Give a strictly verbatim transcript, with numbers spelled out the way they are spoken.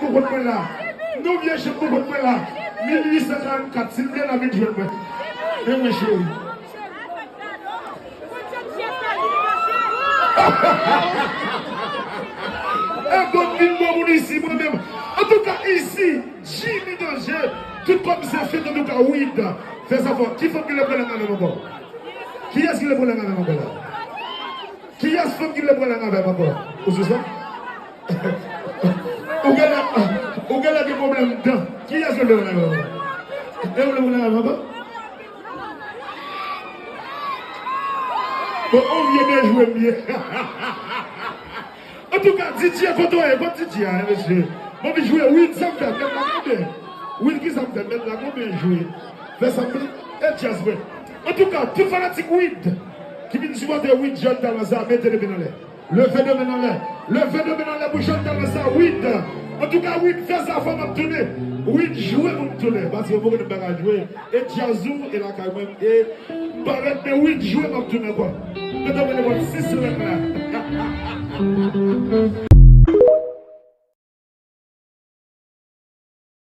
Pou kont mwen la. Non, vye chen pou kont mwen la. Mil uit san karannkat, silvouplè, la vin jwenn mwen. Men mwen, cheri. E bon vin bon moun isi, mwen menm. Antouka, isi, Jimmy Danger, tout kòm se fèt, antouka, Wid. Fè sa fò. Ki fanm ki lè pran lang avè m ankò? Kiyès ki lè pran lang avè m ankò la? Kiyès fanm ki vle pran lang avè m ankò? Ou sou sa? Ou genlè, ou genlè gen pwoblèm dan. Kiyès vle pran lang avè m ankò? E ou vle pran lang avè m ankò? Bon, on vye byen jwe m ye. Antouka, D J kote w ye? Kot D J a, mesye? Mwen vin jwe Wid, sa m fè, mèt la konbyen? Wid, ki sa m fè, mèt la konbyen jwe? Fè sa m vle. E djaz mwen. Antouka, tout fanatik Wid ki vin sipòte Wid, jèn talan sa, mete de men anlè. Leve de men anlè. Leve de men anlè pou jèn talan sa, Wid. Antouka, Wid, fè sa fò m ap tounen. Wid, jwe pou m tounen. Paske m poko nan bagay jwe. E djaz ou, e lakay mwen, e parèt, men Wid, jwe m ap tounen ankò. Mete mwen devan sis lèt la.